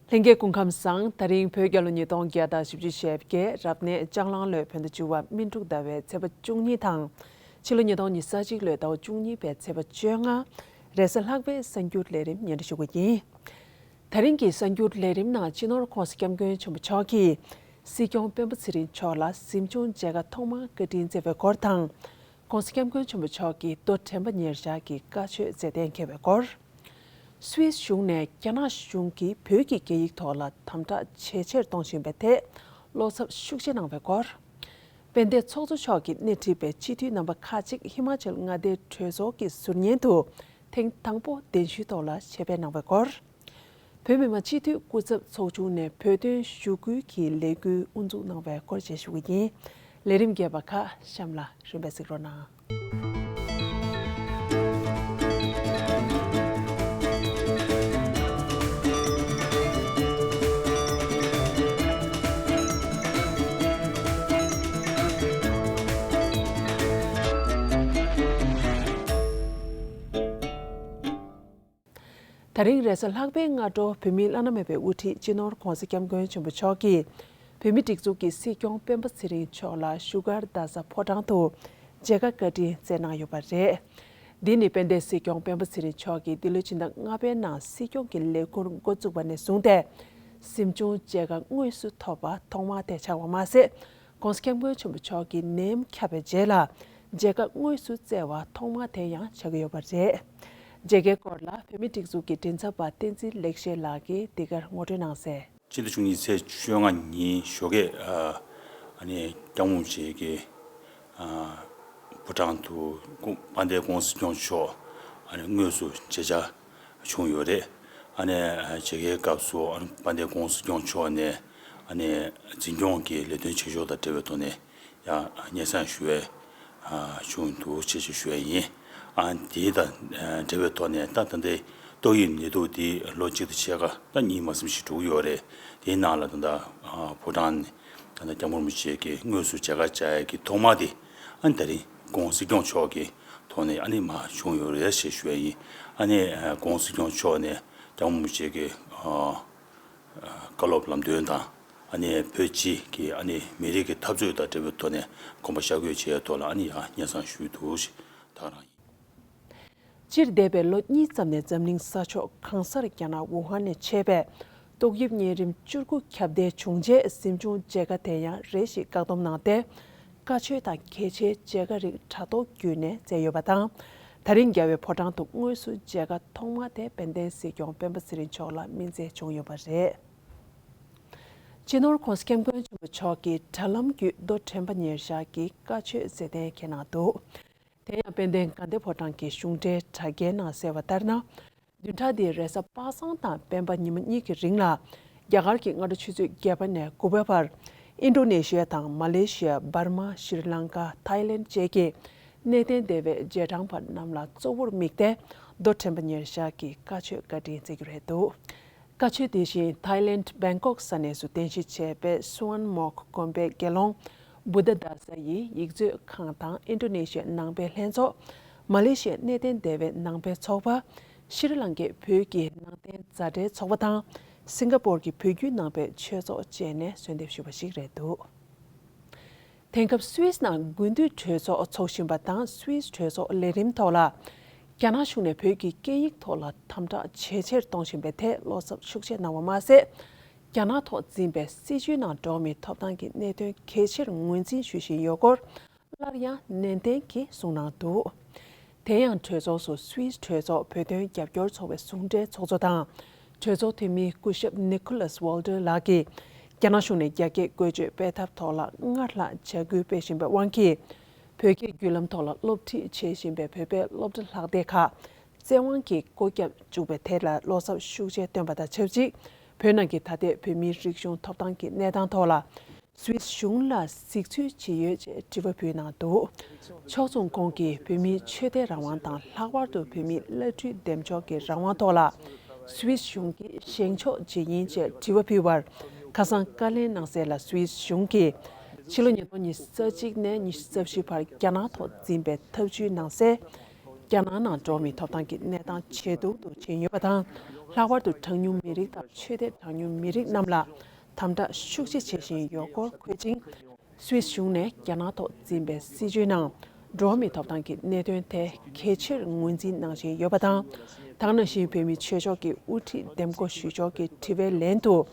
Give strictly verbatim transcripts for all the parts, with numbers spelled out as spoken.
ལྷན་རྒྱས་སྐུ་ཁམས་བཟང་། ད་རིང་བོད་རྒྱལ་ལོ་ཉིས་སྟོང་བརྒྱ་དང་བཞི་བཅུ་ཞེ་བརྒྱད། རབ་གནས་ལྕགས་གླང་ལོའི་བོད་ཟླ་བཅུ་བ་སྨིན་དྲུག་ཟླ་བའི་ཚེས་པ་བཅུ་གཉིས་དང་། ཕྱི་ལོ་ཉིས་སྟོང་ཉི་ཤུ་རྩ་གཅིག་ལོའི་ཟླ་བ་བཅུ་གཉིས་པའི་ཚེས་པ་བཅོ་ལྔ། རེས་གཟའ་ལྷག་པའི་གསར་འགྱུར་ལས་རིམ་སྙན་སྒྲོན་ཞུ་གི་ཡིན། ད་རིང་གི་གསར་འགྱུར་ལས་རིམ་ནང་སྤྱི་ནོར་༧གོང་ས་༧སྐྱབས་མགོན་ཆེན་པོ་མཆོག་གིས་སྲིད་སྐྱོང་སྤེན་པ་ཚེ་རིང་མཆོག་ལ་གཟིམ་ཆུང་མཇལ་ཁ་ཐོག་མར་བཀའ་དྲིན་བསྩལ་བའི་སྐོར་དང་། ྋགོང་ས་ྋསྐྱབས་མགོན་ཆེན་པོ་མཆོག་གིས་རྡོ་དྲན་པ་ཉེར་བཞག་གི་བཀའ་ཆོས་མཛད་གཏན་འཁེལ་བའི་སྐོར། སུད་སི་གཞུང་ནས་རྒྱ་ནག་གཞུང་གིས་བོད་ཀྱི་སྐད་ཡིག་ཐོག་ལ་དམ་དྲག་ཇེ་ཆེར་གཏོང་བཞིན་པའི་ཐད་བློ་འཚབ་ཤུགས་ཆེ་གནང་བའི་སྐོར། དཔལ་ལྡན་ཚོགས་གཙོ་མཆོག་གིས་སྣེ་ཁྲིད་པའི་སྤྱི་འཐུས་རྣམ་པ་ཁག་ཅིག་ཧི་མ་ཅལ་མངའ་སྡེའི་གྲོས་ཚོགས་ཀྱི་ཟུར་ཉན་དུ་ཐེངས་དང་པོ་གདན་ཞུའི་ཐོག་ལ་ཆེད་ཕེབས་གནང་བའི་སྐོར། བོད་མི་མང་སྤྱི་འཐུས་སྐུ་ཚབ་ཚོགས་ཆུང་ནས་བོད་དོན་ཞུ་སྐུལ་གྱི་ལས་འགུལ་དབུ་འཛུགས་གནང་བའི་སྐོར་བཅས་ཞུ་གི་ཡིན། ལས་རིམ་རྒྱས་པ་ཁག་གཤམ་ལ་རིམ་པས་གཟིགས་རོགས་གནང་། ད་རིང་རེས་གཟའ་ལྷག་པའི་སྔ་དྲོ་བོད་མིའི་བླ་ན་མེད་པའི་དབུ་ཁྲིད་སྤྱི་ནོར་༧གོང་ས་༧སྐྱབས་མགོན་ཆེན་པོ་མཆོག་གིས་བོད་མིའི་སྒྲིག་འཛུགས་ཀྱི་སྲིད་སྐྱོང་སྤེན་པ་ཚེ་རིང་མཆོག་ལ་བཞུགས་སྒར་རྡ་ས་ཕོ་བྲང་དུ་མཇལ་ཁ་བཀའ་དྲིན་བསྩལ་གནང་ཡོད་པ་རེད། འདི་ནི་དཔལ་ལྡན་སྲིད་སྐྱོང་སྤེན་པ་ཚེ་རིང་མཆོག་གིས་འདི་ལོའི་ཕྱི་ཟླ་ལྔ་པའི་ནང་སྲིད་སྐྱོང་གི་ལས་འཁུར་འགོ་བཙུགས་པ་ནས་བཟུང་སྟེ་གཟིམ་ཆུང་མཇལ་ཁ་དངོས་སུ་ཐོབ་པ་ཐོག་མ་དེ་ཆགས་པ་མ་ཟད། ྋགོང་ས་ྋསྐྱབས་མགོན་ཆེན་པོ་མཆོག་གིས་ནད་ཡམས་ཁྱབ་པའི་རྗེས་ལ་མཇལ་ཁ་དངོས་སུ་བསྩལ་བ་ཐོག་མ་དེ་ཡང་ཆགས་ཀྱི་ཡོད་པ་རེད། མཇལ་ཁའི་སྐོར་ལ་བོད་མིའི་སྒྲིག་འཛུགས་ཀྱི་མགྲིན་ཚབ་པ་བསྟན་འཛིན་ལེགས་བཤད་ལགས་ཀྱིས་འདི་གར་ངོ་སྤྲོད་གནང་གསལ། ཕྱི་ཟླ་བཅུ་གཉིས་ཚེས་བཅོ་ལྔ་ཉིན་ཞོགས་ཀས་ཨ་ནི་སྐྱབས་མགོན་རིན་པོ་ཆེ་གི་ཕོ་བྲང་དུ་དཔལ་ལྡན་ྋགོང་ས་ྋསྐྱབས་མགོན་མཆོག་ཨ་ནི་དངོས་སུ་མཇལ་བཅར་བྱུང་ཡོད་རེད། ཨ་ནི་མཇལ་ཁའི་སྐབས་སུ་ཨ་ནི་དཔལ་ལྡན་ྋགོང་ས་ྋསྐྱབས་མགོན་མཆོག་ནས་ཨ་ནི་འཛིན་སྐྱོང་གི་ལས་དོན་བྱེད་ཕྱོགས་དང་འབྲེལ་བའི་ཐོག་ནས་ཡང་སྙན་སེང་ཞུ་བའི་བྱུང་འདུག་ཅེས་ཞུ་བ་ཡིན། ཨ་དེ་དང་འབྲེལ་བའི་ཐོག་ནས་ད་ད་ལྟའི་ཏོག་དབྱིབས་ནད་དུག་འདི་ལོ་གཅིག་དང་ཕྱེད་ཀ་ད་གཉིས་མ་ཟིན་ཞིག་འགྲོ་གི་ཡོད་རེད། དེའི་ནང་ལ་ད་ལྟ་ཕོ་བྲང་ནས་ད་ལྟ་སྐྱབས་མགོན་རིན་པོ་ཆེ་གིས་དངོས་སུ་མཇལ་ཁ་བཅར་ཡས་ཀྱི་ཐོག་མ་དེ་ཨ་ནི་ད་རིང་ྋགོང་ས་ྋསྐྱབས་མགོན་མཆོག་གི་ཐོག་ནས་ཨ་ནི་མར་བྱུང་ཡོད་རེད་ཅེས་ཞུ་བ་ཡིན། ཨ་ནི་ཨ་ྋགོང་ས་ྋསྐྱབས་མགོན་མཆོག་ནས་སྐྱབས་མགོན་རིན་པོ་ཆེ་གི་ཨ་བཀའ་སློབ་ལམ་སྟོན་དང་ཨ་ནི་བོད་སྤྱི་གི་ཨ་ནི་མི་རིགས་ཀྱི་འཐབ་རྩོད་དང་འབྲེལ་བའི་ཐོག་ནས་དགོངས་པ་ཤར་བསྐྱོད་བྱས་ཐོག་ལ་ཨ་ནི་ཡང་སྙན་སེང་ཞུས་འདུག་ཞེས་དག་རང་ཡིན། སྤྱིར་འདས་པའི་ལོ་གཉིས་ཙམ་ནས་འཛམ་གླིང་ས་ཕྱོགས་གང་སར་རྒྱ་ནག་ཝུ་ཧན་ནས་མཆེད་པའི་ཏོག་དབྱིབས་གཉན་རིམས་བཅུ་དགུ་ཁྱབ་གདལ་བྱུང་རྗེས་གཟིམ་ཆུང་མཇལ་ཁ་དེ་ཡང་རེ་ཞིག་བཀག་སྡོམ་གནང་སྟེ། བཀའ་ཆོས་དང་གལ་ཆེའི་མཇལ་ཁ་རིགས་དྲ་ཐོག་བརྒྱུད་ནས་བསྩལ་ཡོད་པ་དང་། ད་རིང་རྒྱལ་བའི་ཕོ་བྲང་དུ་དངོས་སུ་མཇལ་ཁ་ཐོག་མ་དེ་དཔལ་ལྡན་སྲིད་སྐྱོང་སྤེན་པ་ཚེ་རིང་མཆོག་ལ་སྨིན་བསྩལ་བྱུང་ཡོད་པ་རེད། སྤྱི་ནོར་ྋགོང་ས་ྋསྐྱབས་མགོན་ཆེན་པོ་མཆོག་གིས་དྲ་ལམ་བརྒྱུད་རྡོ་དྲན་པ་ཉེར་བཞག་གི་བཀའ་ཆོས་མཛད་གཏན་འཁེལ་གནང་འདུག་དེ་ཡང་དཔལ་ལྡན་དགའ་ལྡན་ཕོ་བྲང་གི་གཞུང་འབྲེལ་དྲ་རྒྱའི་ནང་གསལ་བ་ལྟར་ན། བདུན་ཕྲག་འདིའི་རེས་གཟའ་པ་སངས་དང་སྤེན་པ་ཉི་མ་གཉིས་ཀྱི་རིང་ལ། རྒྱ་གར་གྱི་སྔ་དྲོ་ཆུ་ཚོད་བརྒྱད་པ་ནས་དགུ་པ་བར། ཨིན་ཌོ་ནེ་ཤི་ཡ་དང་མ་ལེ་ཤི་ཡ། འབར་མ། ཤྲི་ལང་ཀ། ཐའི་ལེན་བཅས་ཀྱི་གནས་བརྟན་སྡེ་བའི་རྗེས་འབྲང་པ་རྣམས་ལ་གཙོ་བོར་དམིགས་ཏེ། རྡོ་དྲན་པ་ཉེར་བཞག་གི་བཀའ་ཆོས་བཀའ་དྲིན་སྩལ་རྒྱུ་རེད་འདུག་བཀའ་ཆོས་དེ་བཞིན་ཐའི་ལེན་བེང་ཀོག་ས་གནས་སུ་རྟེན་གཞི་བྱས་པའི་སུ་ཝན་མོག་དགོན་པའི་དགེ་སློང་བུདྡྷ་དཱ་ས་ཡི་ཡིག་མཛོད་ཁང་དང་ཨིན་ཌོ་ནེ་ཤི་ཡའི་ནང་པའི་ལྷན་ཚོགས། མ་ལེ་ཤི་ཡའི་གནས་བརྟན་སྡེ་བའི་ནང་པའི་ཚོགས་པ། ཤྲི་ལང་ཀའི་བོད་ཀྱི་ནང་བསྟན་མཛའ་འབྲེལ་ཚོགས་པ་དང་། སིང་ག་པོར་གྱི་བོད་བརྒྱུད་ནང་པའི་ཆོས་ཚོགས་བཅས་ནས་གསོལ་འདེབས་ཞུས་པ་ཞིག་རེད་འདུག་དེང་སྐབས་སུད་སི་ནང་དགུན་དུས་གྲོས་ཚོགས་འཚོགས་བཞིན་པ་དང་སུད་སི་གྲོས་ཚོགས་ལས་རིམ་ཐོག་ལ། རྒྱ་ནག་གཞུང་ནས་བོད་ཀྱི་སྐད་ཡིག་ཐོག་ལ་དམ་དྲག་ཇེ་ཆེར་གཏོང་བཞིན་པའི་ཐད་བློ་འཚབ་ཤུགས་ཆེ་གནང་བ་མ་ཟད། རྒྱ་ནག་ཐོག་འཛིན་པའི་སྲིད་བྱུས་ནང་འགྲོ་བ་མིའི་ཐོབ་ཐང་གི་གནད་དོན་གལ་ཆེར་ངོས་འཛིན་ཞུ་བཞིན་ཡོད་སྐོར། སླར་ཡང་ནན་ཏན་གྱིས་གསུངས་གནང་འདུག་དེ་ཡང་གྲོས་ཚོགས་སུ་སུད་སི་གྲོས་ཚོགས་བོད་དོན་རྒྱབ་སྐྱོར་ཚོགས་པའི་ཟུང་འབྲེལ་ཚོགས་གཙོ་དང་། གྲོས་ཚོགས་འཐུས་མི་སྐུ་ཞབས་ནི་ཁོ་ལཱས་ཝོལ་ཏེར་ལགས་ཀྱིས། རྒྱ་ནག་གཞུང་ནས་རྒྱ་སྐད་བཀོལ་སྤྱོད་སྤེལ་ཐབས་ཐོག་ལ་སྔར་ལྷག་བྱ་འགུལ་སྤེལ་བཞིན་པའི་དབང་གིས། བོད་སྐད་བརྒྱུད་ལམ་ཐོག་ལ་སློབ་ཁྲིད་བྱེད་བཞིན་པའི་བོད་པའི་སློབ་གྲྭ་ལྷག་སྡེ་ཁག་བཙན་དབང་གིས་སྒོ་བརྒྱབ་བཅུག་པའི་ཐད་ལ་བློ་འཚབ་ཤུགས་ཆེ་བཏོན་པ་དང་ཆབས་ཅིག་བོད་ནང་གི་ད་ལྟའི་བོད་མིའི་རིག་གཞུང་ཐོབ་ཐང་གི་གནས་སྟངས་ཐོག་ལ། སུད་སི་གཞུང་ལ་གཟིགས་ཚུལ་ཇི་ཡོད་ཅེས་དྲི་བ་ཕུལ་གནང་འདུག་ཕྱོགས་མཚུངས་ཁོང་གིས་བོད་མིའི་ཆོས་དད་རང་དབང་དང་། ལྷག་པར་དུ་བོད་མིའི་བླ་སྤྲུལ་འདེམས་འཇོག་གི་རང་དབང་ཐོག་ལ་སུད་སི་གཞུང་གིས་བཞེངས་ཕྱོགས་ཇི་ཡིན་ཅེས་དྲི་བ་ཕུལ་བར། ཁ་སང་བཀའ་ལན་གནང་གསལ་ལ། སུད་སི་གཞུང་གིས་ཕྱི་ལོ་ཉིས་སྟོང་ཉི་ཤུ་རྩ་གཅིག་ནས་ཉི་ཤུ་རྩ་བཞི་བར་རྒྱ་ནག་ཐོག་འཛིན་པའི་ཐབས་ཇུས་ནང་གསལ། རྒྱ་ནག་ནང་འགྲོ་བ་མིའི་ཐོབ་ཐང་གི་གནས་སྟངས་ཇེ་སྡུག་ཏུ་ཕྱིན་ཡོད་པ་དང་། ལྷག་པར་དུ་གྲངས་ཉུང་མི་རིགས་དང་ཆོས་དད་གྲངས་ཉུང་མི་རིགས་རྣམས་ལ་དམ་དྲག་ཤུགས་ཆེ་བྱེད་བཞིན་ཡོད་སྐོར་འཁོད་ཅིང་། སུད་སི་གཞུང་ནས་རྒྱ་ནག་ཐོག་འཛིན་པའི་སྲིད་བྱུས་ནང་འགྲོ་བ་མིའི་ཐོབ་ཐང་གི་གནད་དོན་དེ་གལ་ཆེར་ངོས་འཛིན་གནང་བཞིན་ཡོད་པ་དང་། ད་ག་ནང་བཞིན་བོད་མིའི་ཆོས་ཕྱོགས་ཀྱི་དབུ་ཁྲིད་འདེམས་བསྐོ་ཞུ་ཕྱོགས་ཀྱི་དྲི་བའི་ལན་དུ།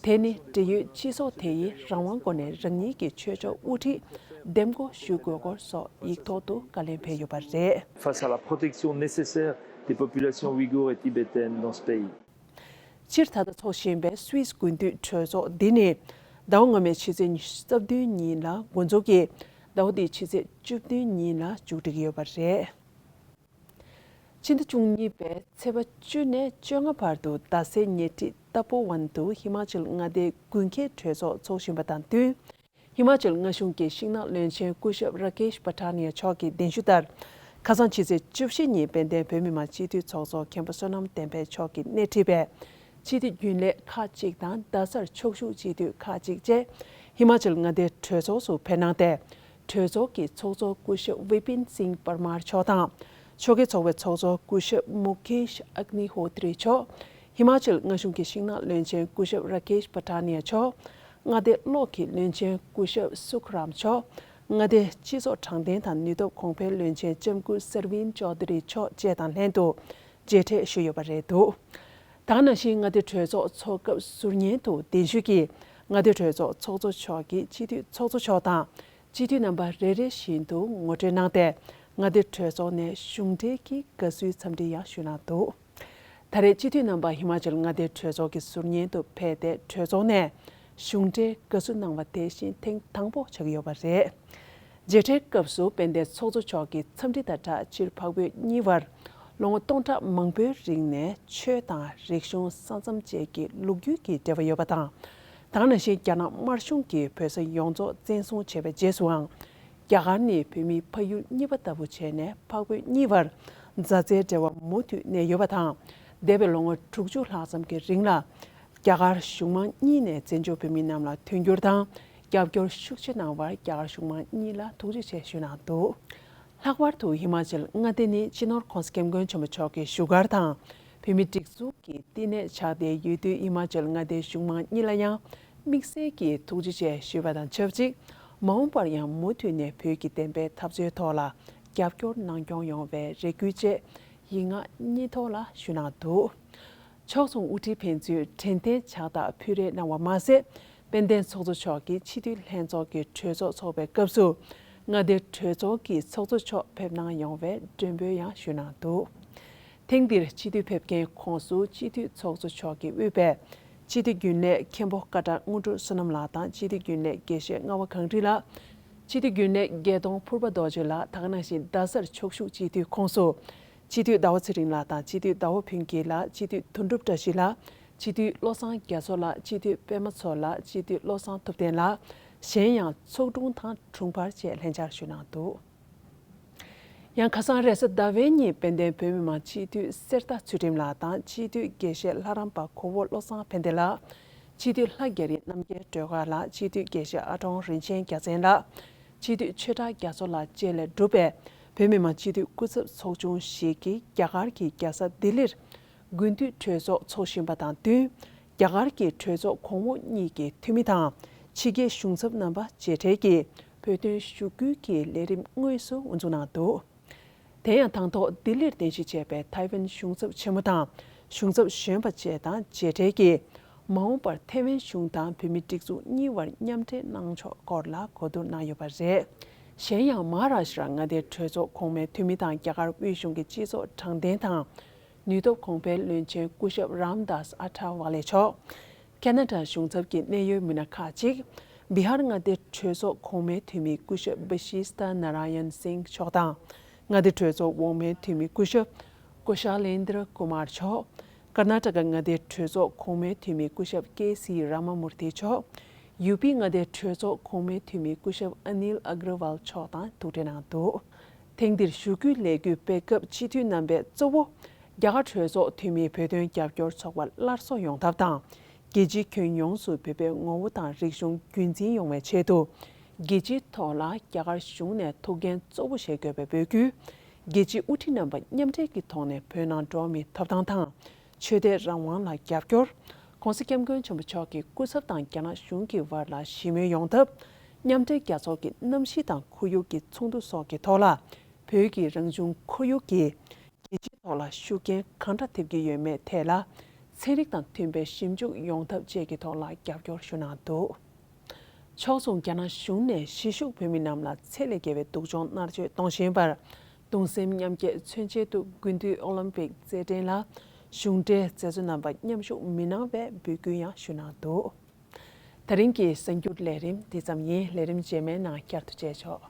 དེ་ནི་འབྲེལ་ཡོད་སྤྱི་ཚོགས་དེ་ཡིས་རང་དབང་སྒོ་ནས་རང་ཉིད་ཀྱི་ཆོས་ཕྱོགས་དབུ་ཁྲིད་འདེམས་བསྐོ་ཞུ་དགོས་སྐོར་སོགས་ཡིག་ཐོག་ཏུ་བཀའ་ལན་ཕེབས་ཡོད་པ་རེད། Face à la protection nécessaire des populations ouïghoures et tibétaines dans ce pays. སྤྱིར་ད་ལྟ་འཚོགས་བཞིན་པའི་སུད་སི་དགུན་དུས་གྲོས་ཚོགས་འདི་ནི་ཟླ་བ་སྔོན་མའི་ཕྱི་ཚེས་ཉི་ཤུ་རྩ་བདུན་ཉིན་ལ་འགོ་འཛུགས་ཀྱིས་ཟླ་བ་འདིའི་ཕྱི་ཚེས་བཅུ་བདུན་ཉིན་ལ་མཇུག་སྒྲིལ་གྱི་ཡོད་པ་རེད། ཕྱི་ཟླ་བཅུ་གཉིས་པའི་ཚེས་པ་བཅུ་ནས་བཅོ་ལྔ་བར་དུ་རྡ་སའི་ཉེ་འཁྲིས་ཏ་པོ་ཝན་དུ་ཧི་མ་ཅལ་མངའ་སྡེའི་དགུན་ཁའི་གྲོས་ཚོགས་འཚོགས་བཞིན་པ་དང་བསྟུན། ཧི་མ་ཅལ་མངའ་གཞུང་གི་ཤིང་ནགས་བློན་ཆེན་སྐུ་ཞབས་ར་ཀེཤ་པ་ཐ་ནི་ཡ་མཆོག་གི་གདན་ཞུ་ལྟར། ཁ་སང་ཕྱི་ཚེས་བཅུ་བཞི་ཉིན་དཔལ་ལྡན་བོད་མི་མང་སྤྱི་འཐུས་ཚོགས་གཙོ་མཁན་པོ་བསོད་ནམས་བསྟན་འཕེལ་མཆོག་གིས་སྣེ་ཁྲིད་པའི་སྤྱི་འཐུས་རྒྱུན་ལས་ཁག་ཅིག་དང་རྡ་སར་ཕྱོགས་བཞུགས་སྤྱི་འཐུས་ཁག་ཅིག་བཅས་ཧི་མ་ཅལ་མངའ་སྡེའི་གྲོས་ཚོགས་སུ་ཕེབས་གནང་སྟེ། གྲོས་ཚོགས་ཀྱི་ཚོགས་གཙོ་སྐུ་ཞབས་ཝི་པིན་སིང་པར་མར་མཆོག་དང་། ཕྱོགས་ཀྱི་ཚོགས་པའི་ཚོགས་གཙོ་སྐུ་ཞབས་མུ་ཁེཤ་ཨག་ནི་ཧོ་ཏྲི་མཆོག་ཧི་མ་ཅལ་མངའ་གཞུང་གི་ཤིང་ནགས་བློན་ཆེན་སྐུ་ཞབས་ར་ཀེཤ་པ་ཐ་ནི་ཡ་མཆོག་མངའ་སྡེ་གློག་གི་བློན་ཆེན་སྐུ་ཞབས་སུ་ཁ་རམ་མཆོག་མངའ་སྡེ་སྤྱི་ཚོགས་དྲང་བདེན་དང་ནུས་སྟོབས་གོང་འཕེལ་བློན་ཆེན་ལྕམ་སྐུ་སར་ཝིན་ཅོ་དྷི་རི་མཆོག་བཅས་དང་ལྷན་དུ་མཇལ་འཕྲད་ཞུས་ཡོད་པ་རེད་འདུག་ད་ག་ནང་བཞིན་མངའ་སྡེ་གྲོས་ཚོགས་འཚོགས་སྐབས་ཟུར་ཉན་དུ་གདན་ཞུ་གིས་མངའ་སྡེ་གྲོས་ཚོགས་ཚོགས་གཙོ་མཆོག་གིས་སྤྱི་འཐུས་ཚོགས་གཙོ་མཆོག་དང་། སྤྱི་འཐུས་རྣམ་པ་རེ་རེ་བཞིན་དུ་ངོ་སྤྲོད་གནང་སྟེ། མངའ་སྡེ་གྲོས་ཚོགས་ནས་གཞུང་འབྲེལ་གྱི་དགའ་བསུའི་འཚམས་འདྲི་ཡང་ཞུས་གནང་འདུག་ད་རེས་སྤྱི་འཐུས་རྣམ་པ་ཧི་མ་ཅལ་མངའ་སྡེའི་གྲོས་ཚོགས་ཀྱི་ཟུར་ཉན་དུ་ཕེབས་ཏེ་གྲོས་ཚོགས་ནས་གཞུང་འབྲེལ་དགའ་བསུ་གནང་བ་དེ་བཞིན་ཐེངས་དང་པོ་ཆགས་ཀྱི་ཡོད་པ་རེད། མཇལ་འཕྲད་སྐབས་སུ་དཔལ་ལྡན་ཚོགས་གཙོ་མཆོག་གིས་འཚམས་འདྲི་དང་སྦྲགས་སྤྱིར་འཕགས་བོད་གཉིས་བར་ལོ་ངོ་སྟོང་ཕྲག་མང་པོའི་རིང་ནས་ཆོས་དང་རིག་གཞུང་ས་མཚམས་བཅས་ཀྱི་ལོ་རྒྱུས་ཀྱི་འབྲེལ་བ་ཡོད་པ་དང་། ད་ག་ནང་བཞིན་རྒྱ་ནག་དམར་གཞུང་གིས་བོད་ས་ཡོངས་རྫོགས་བཙན་བཟུང་བྱས་པའི་རྗེས་སུའང་། རྒྱ་གར་ནི་བོད་མིའི་ཕ་ཡུལ་གཉིས་པ་ལྟ་བུ་བྱས་ནས་འཕགས་བོད་གཉིས་བར་མཛའ་བརྩེའི་འབྲེལ་བ་མུ་མཐུད་གནས་ཡོད་པ་དང་། འདས་པའི་ལོ་ངོ་དྲུག་ཅུ་ལྷག་ཙམ་གྱི་རིང་ལ། རྒྱ་གར་གཞུང་མང་གཉིས་ནས་བཙན་བྱོལ་བོད་མི་རྣམས་ལ་མཐུན་འགྱུར་དང་རྒྱབ་སྐྱོར་ཤུགས་ཆེ་གནང་བར་རྒྱ་གར་གཞུང་མང་གཉིས་ལ་ཐུགས་རྗེ་ཆེ་ཞུས་གནང་འདུག་ལྷག་པར་དུ་ཧི་མ་ཅལ་མངའ་སྡེ་ནི་སྤྱི་ནོར་༸གོང་ས་༸སྐྱབས་མགོན་ཆེན་པོ་མཆོག་གི་བཞུགས་སྒར་དང་། བོད་མིའི་སྒྲིག་འཛུགས་ཀྱི་བསྟི་གནས་ཆགས་བསྡད་ཡོད་དུས་ཧི་མ་ཅལ་མངའ་སྡེའི་གཞུང་མང་གཉིས་ལ་ཡང་དམིགས་བསལ་གྱི་ཐུགས་རྗེ་ཆེ་ཞུས་པ་དང་ཆབས་ཅིག་མ་འོངས་པར་ཡང་མུ་མཐུད་ནས་བོད་ཀྱི་བདེན་པའི་འཐབ་རྩོད་ཐོག་ལ་རྒྱབ་སྐྱོར་གནང་སྐྱོང་ཡོང་བའི་རེ་སྐུལ་བཅས་ཡིག་ངག་གཉིས་ཐོག་ལ་ཞུས་གནང་འདུག་ཕྱོགས་མཚུངས་དབུ་ཁྲིད་ཕན་ཚུན་དྲན་རྟེན་ཕྱག་རྟགས་ཕུལ་རེས་གནང་བ་མ་ཟད། དཔལ་ལྡན་ཚོགས་གཙོ་མཆོག་གིས་སྤྱི་འཐུས་ལྷན་ཚོགས་ཀྱི་གྲོས་ཚོགས་འཚོགས་པའི་སྐབས་སུ། མངའ་སྡེའི་གྲོས་ཚོགས་ཀྱི་ཚོགས་གཙོ་མཆོག་ཕེབས་གནང་ཡོང་བའི་མགྲོན་འབོད་ཡང་ཞུས་གནང་འདུག་ཐེངས་འདིར་སྤྱི་འཐུས་ཕེབས་མཁན་ཁོངས་སུ་སྤྱི་འཐུས་ཚོགས་གཙོ་མཆོག་གིས་དབུས་པའི་སྤྱི་འཐུས་རྒྱུན་ལས་མཁན་པོ་ཀ་ཊར་དངོས་གྲུབ་བསོད་ནམས་ལགས་དང་། སྤྱི་འཐུས་རྒྱུན་ལས་དགེ་བཤེས་རྔ་བ་གངས་རི་ལགས། སྤྱི་འཐུས་རྒྱུན་ལས་དགེ་གདོང་ཕུར་པ་རྡོ་རྗེ་ལགས། ད་ག་ནང་བཞིན་རྡ་སར་ཕྱོགས་བཞུགས་སྤྱི་འཐུས་ཁོངས་སུ། སྤྱི་འཐུས་ཟླ་བ་ཚེ་རིང་ལགས་དང་། སྤྱི་འཐུས་ཟླ་བ་ཕུན་སྐྱིད་ལགས། སྤྱི་འཐུས་དོན་གྲུབ་བཀྲ་ཤིས་ལགས། སྤྱི་འཐུས་བློ་བཟང་རྒྱ་མཚོ་ལགས། སྤྱི་འཐུས་པད་མ་མཚོ་ལགས། སྤྱི་འཐུས་བློ་བཟང་ཐུབ་བསྟན་ལགས། གཞན་ཡང་ཚོགས་དྲུང་དང་དྲུང་འཕར་བཅས་ལྷན་བཅར་ཞུས་གནང་འདུག་ཡང་ཁ་སང་རེས་གཟའ་ཟླ་བའི་ཉིན་དཔལ་ལྡན་བོད་མི་མང་སྤྱི་འཐུས་གསེར་རྟ་ཚུལ་ཁྲིམས་ལགས་དང་། སྤྱི་འཐུས་དགེ་བཤེས་ལྷ་རམས་པ་གོ་བོ་བློ་བཟང་ཕན་བདེ་ལགས། སྤྱི་འཐུས་ལྷ་རྒྱ་རི་རྣམ་རྒྱལ་སྒྲོལ་དཀར་ལགས། སྤྱི་འཐུས་དགེ་བཤེས་ཨ་ཀྲོང་རིན་ཆེན་རྒྱ་མཚན་ལགས། སྤྱི་འཐུས་ཆོས་གྲགས་རྒྱ་མཚོ་ལགས་བཅས་ལས་གྲུབ་པའི་བོད་མི་མང་སྤྱི་འཐུས་སྐུ་ཚབ་ཚོགས་ཆུང་ཞིག་གིས་རྒྱ་གར་གྱི་རྒྱལ་ས་ལྡི་ལིར་དགུན་དུས་གྲོས་ཚོགས་འཚོགས་བཞིན་པ་དང་བསྟུན། རྒྱ་གར་གྱི་གྲོས་ཚོགས་གོང་འོག་གཉིས་ཀྱི་འཐུས་མི་དང་ཕྱི་རྒྱལ་གཞུང་ཚབ་རྣམ་པ་མཇལ་འཕྲད་ཀྱིས་བོད་དོན་ཞུ་སྐུལ་གྱི་ལས་རིམ་དངོས་སུ་དབུ་འཛུགས་གནང་འདུག་དེ་ཡང་དང་ཐོག་ལྡི་ལིར་རྟེན་གཞི་བྱས་པའི་ཐའེ་ཝན་གཞུང་ཚབ་ཆེན་མོ་དང་གཞུང་ཚབ་གཞོན་པ་བཅས་དང་མཇལ་འཕྲད་ཀྱིས། མ་འོངས་པར་ཐའེ་ཝན་གཞུང་དང་བོད་མིའི་སྒྲིག་འཛུགས་གཉིས་བར་མཉམ་འབྲེལ་གནང་ཕྱོགས་སྐོར་ལ་གོ་བསྡུར་གནང་ཡོད་པ་རེད། གཞན་ཡང་མ་ཧཱ་རཱ་ཤྲ་མངའ་སྡེའི་གྲོས་ཚོགས་གོང་མའི་འཐུས་མི་དང་རྒྱ་གར་དབུས་གཞུང་གི་སྤྱི་ཚོགས་དྲང་བདེན་དང་ནུས་སྟོབས་གོང་འཕེལ་བློན་ཆེན་སྐུ་ཞབས་རམ་དཱས་ཨ་ཐ་ཝ་ལེ་མཆོག་ཁེ་ན་ཌ་གཞུང་ཚབ་ཀྱི་གནད་ཡོད་མི་སྣ་ཁག་ཅིག་བི་ཧར་མངའ་སྡེའི་གྲོས་ཚོགས་གོང་མའི་འཐུས་མི་སྐུ་ཞབས་བ་ཤི་སྟ་ན་ར་ཡན་སིང་མཆོག་དང་། མངའ་སྡེའི་གྲོས་ཚོགས་འོག་མའི་འཐུས་མི་སྐུ་ཞབས་ཀོ་ཤ་ལེན་དྲ་ཀུ་མར་མཆོག་ཀར་ན་ཊ་ཀ་མངའ་སྡེའི་གྲོས་ཚོགས་གོང་མའི་འཐུས་མི་སྐུ་ཞབས་ཀེ་སི་ར་མ་མུར་ཐི་མཆོག་ཡུ་པི་མངའ་སྡེའི་གྲོས་ཚོགས་གོང་མའི་འཐུས་མི་སྐུ་ཞབས་ཨ་ནིལ་ཨ་གྲ་ཝལ་མཆོག་དང་ཐུག་འཕྲད་གནང་འདུག་ཐེངས་འདིར་ཞུ་སྐུལ་ལས་འགུལ་སྤེལ་སྐབས་སྤྱི་འཐུས་རྣམ་པས་གཙོ་བོ་རྒྱ་གར་གྲོས་ཚོགས་འཐུས་མིའི་བོད་དོན་རྒྱབ་སྐྱོར་ཚོགས་པ་སླར་གསོ་ཡོང་ཐབས་དང་། རྒྱལ་སྤྱིའི་ཁྱོན་ཡོངས་སུ་བོད་པའི་ངོ་བོ་དང་རིག་གཞུང་རྒྱུན་འཛིན་ཡོང་བའི་ཆེད་དུ། རྒྱལ་སྤྱིའི་ཐོག་ལ་རྒྱ་གར་གཞུང་ནས་ཐུགས་འགན་གཙོ་བོ་བཞེས་དགོས་པའི་འབོད་སྐུལ། རྒྱལ་སྤྱིའི་དབུ་ཁྲིད་རྣམ་པ་མཉམ་འབྲེལ་གྱི་ཐོག་ནས་བོད་ནང་འགྲོ་བ་མིའི་ཐོབ་ཐང་དང་། ཆོས་དད་རང་དབང་ལ་རྒྱབ་སྐྱོར། ྋགོང་ས་ྋསྐྱབས་མགོན་ཆེན་པོ་མཆོག་གི་སྐུ་ཚབ་དང་རྒྱ་ནག་གཞུང་གི་བར་ལ་ཞི་མོལ་ཡོང་ཐབས། མཉམ་འབྲེལ་རྒྱལ་ཚོགས་ཀྱི་གནམ་གཤིས་དང་ཁོར་ཡུག་གི་ཚོགས་འདུ་སོགས་ཀྱི་ཐོག་ལ། བོད་ཀྱི་རང་བྱུང་ཁོར་ཡུག་གིས་རྒྱལ་སྤྱིའི་ཐོག་ལ་ཤུགས་རྐྱེན་གང་འདྲ་ཐེབས་ཀྱི་ཡོད་མེད་ཐད་ལ། ཚན་རིག་དང་མཐུན་པའི་ཞིབ་འཇུག་ཡོང་ཐབས་བཅས་ཀྱི་ཐོག་ལ་རྒྱབ་སྐྱོར་ཞུ་གནང་འདུག་ཕྱོགས་མཚུངས་རྒྱ་ནག་གཞུང་ནས་གཞིས་བཞུགས་བོད་མི་རྣམས་ལ་ཚད་ལས་བརྒལ་བའི་སྡུག་སྦྱོང་མནར་གཅོད་གཏོང་བཞིན་པར། གདུང་སེམས་མཉམ་སྐྱེད་མཚོན་ཆེད་དུ་དགུན་དུས་ཨོ་ལིམ་པིག་རྩེད་འགྲན་ལ་གཞུང་འབྲེལ་མཛད་གཙོ་རྣམ་པ་མཉམ་ཞུགས་མི་གནང་བའི་འབོད་སྐུལ་ཡང་ཞུ་གནང་འདུག་དེ་རིང་གི་གསར་འགྱུར་ལས་རིམ་འདི་ཙམ་ཡིན། ལས་རིམ་རྗེས་མའི་ནང་བསྐྱར་དུ་མཇལ་ཆོག